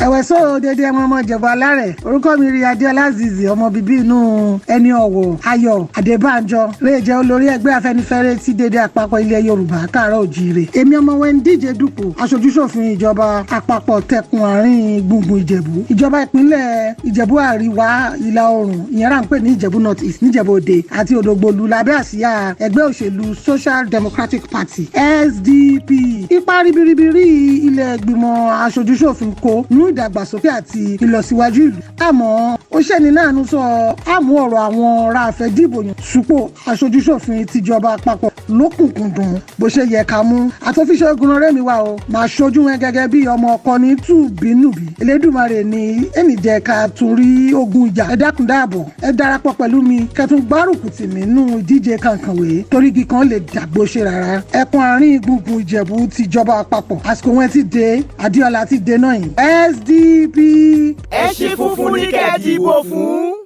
Ẹ̀wẹ̀ sọ dédé ẹmọ ọmọ Ìjẹ̀bú alárẹ̀. Orúkọ mi rí Adéọlá Zizi, ọmọ bíbí inú ẹni ọ̀wọ̀ Ayọ̀ Adébánjọ lè jẹ́ olórí ẹgbẹ́ Afẹ́nifẹ́re tí dédé àpapọ̀ ilẹ̀ Yorùbá káàárọ̀ òjíire. Èmi ọmọ wẹ́n díje dupò aṣojúṣòfin ìjọba àpapọ̀ tẹkùn àárín gbùngbùn Ìjẹ̀bú, ìjọba ìpínlẹ̀ Ìjẹ̀bú Àríwá ìlà oòrùn, ìyẹn rà ń pè ní Ìjẹ̀bú North East, níjẹ̀bú Òde àti Òdògbòlù, lábẹ́ àsíá ẹgbẹ́ òṣèlú Social Democratic Party, SDP. Ipa ribiribi rí ilẹ̀ ìgbìmọ̀ aṣojúṣòfin kó nú ìdàgbàsókè àti ìlọsíwájú ìlú, àmọ́ ó ṣẹ́ni náà sọ àmú ọ̀rọ̀ àwọn ráfẹ́ dìbò yàn súpò aṣojúṣòfin tìjọba àpapọ̀ lókùnkúndùn bó ṣe yẹ ká mú àtọ́fíṣẹ́ ogun rẹ̀ mi wá o máa ṣojú wọn gẹ́gẹ́ bí ọmọ ọkọ ní tùbínùbí. Elédùmarè ní ẹnì jẹ́ ká tún rí ogun ìjà. Ẹ dákun dáàbọ̀, ẹ darapọ̀ pẹ̀lú mi kẹtùn gbárùkù tì mí nú ìdíje kankanwé, torí igi kan lè dàgbò ṣe rárá. Ẹkùn àárín gbùngbùn Ìjẹ̀bú tìjọba àpapọ̀, àsìkò wọn ti dé, Adéọlá ti dé náà yìí, SDP. Ẹṣin funfun ní kẹ́ ẹ dìbò fún.